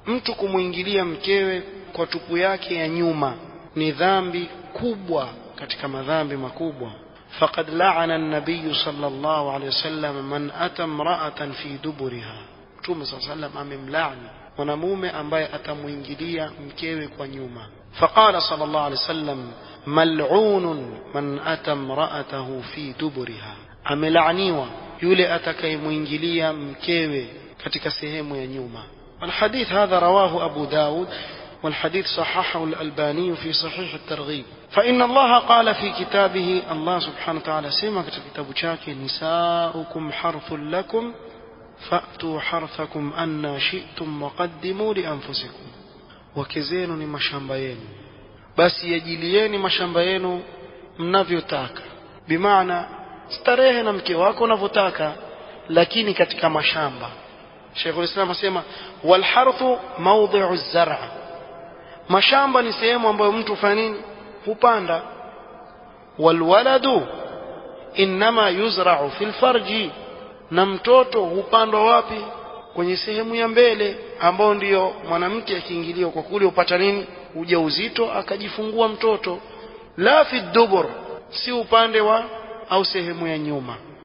Mtu kumwingilia mkewe kwa tupu yake ya nyuma ni dhambi kubwa katika madhambi makubwa. Faqad la'ana an-nabiy sallallahu alayhi wasallam man ata imra'atan fi duburiha, Mtume sallallahu alayhi wasallam amemlaani mwanamume ambaye atamwingilia mkewe kwa nyuma. Faqala sallallahu alayhi wasallam mal'unun man ata imra'atahu fi duburiha, amelaaniwa yule atakayemwingilia mkewe katika sehemu ya nyuma. والحديث هذا رواه أبو داود والحديث صححه الألباني في صحيح الترغيب. فإن الله قال في كتابه، الله سبحانه وتعالى سمع كتاب شاكي نساؤكم حرث لكم فأتوا حرثكم أن شئتم وقدموا لأنفسكم, wake zenu ni mashamba yenu, basi yajilieni mashamba yenu mnavyotaka. Bimaana starehe na mke wako unavyotaka, lakini katika mashamba. Sheikhul Islam asema walharthu mawdhi'u zar', mashamba ni sehemu ambayo mtu hufanya nini? Hupanda. Walwaladu innama yuzra'u fil farji, na mtoto hupandwa wapi? Kwenye sehemu ya mbele, ambao ndiyo mwanamke akiingiliwa kwa kule hupata nini? Ujauzito, akajifungua mtoto. La fi dubur, si upande wa au sehemu ya nyuma.